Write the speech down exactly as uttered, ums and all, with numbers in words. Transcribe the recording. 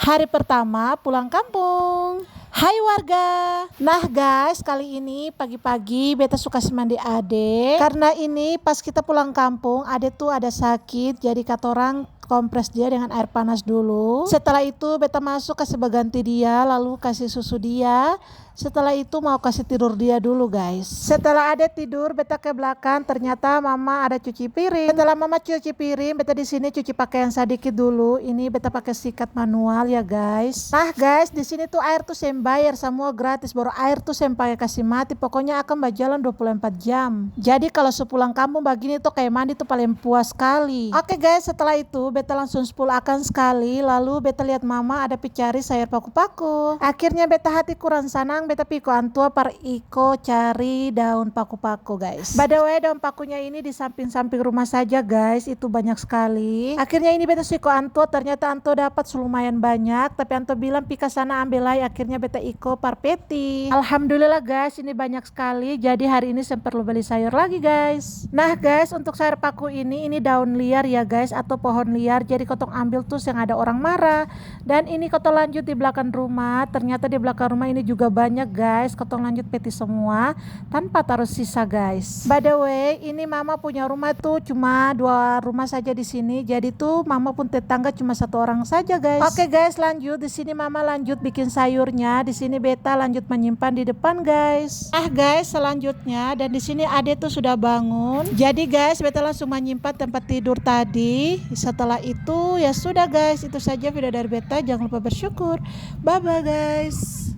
Hari pertama pulang kampung. Hai warga. Nah guys, kali ini pagi-pagi beta su kasi mandi ade. Karna ini pas kita pulang kampung, ade tu ada sakit, jadi katorang kompres dia dengan aer panas dulu. Setelah itu beta maso kasi baganti dia, lalu kasi susu dia. Setelah itu mau kasi tidur dia dulu, guys. Setelah ade tidur, beta ke blakang, ternyata mama ada cuci piring. Setelah mama cuci piring, beta di sini cuci pakeang sadiki dulu. Ini beta pake sikat manual ya, guys. Nah, guys, di sini tu aer tu seng bayar, samua gratis. Baru aer tu seng pake kasi mati. Pokonya akang bajalang dua puluh empat jam. Jadi kalo su pulang kampung bagini tu kaya mandi tu paleng puas skali. Oke, guys, setelah itu beta langsung spul akang skali, lalu beta liat mama ada pi cari sayur paku-paku. Akhirnya beta hati kurang sanang, beta pi iko antua par iko cari daun paku-paku, guys. By the way, daun pakunya ini di samping-samping rumah saja, guys, itu banyak skali. Akhirnya ini beta su iko antua, ternyata antua dapat su lumayan banyak, tapi antua bilang pi ka sana ambe lai, akhirnya beta iko par peti. Alhamdulillah, guys, ini banyak skali, jadi hari ini seng perlu beli sayur lagi, guys. Nah, guys, untuk sayur paku ini, ini daun liar ya, guys, atau pohon liar, jadi kotong ambil tuh seng ada orang marah. Dan ini kotong lanjut di blakang rumah, ternyata di blakang rumah ini juga banyak, guys, kotong lanjut peti semua tanpa taruh sisa, guys. By the way, ini mama punya rumah tuh cuma dua rumah saja di sini, jadi tuh mama pung tetangga cuma satu orang saja, guys. Oke, guys, lanjut. Di sini mama lanjut bikin sayurnya, di sini beta lanjut menyimpan di depan, guys. Ah, guys, selanjutnya, dan di sini ade tuh sudah bangun. Jadi, guys, beta langsung menyimpan tempat tidur tadi. Setelah itu, ya sudah, guys, itu saja video dari beta. Jangan lupa bersyukur. Bye-bye, guys.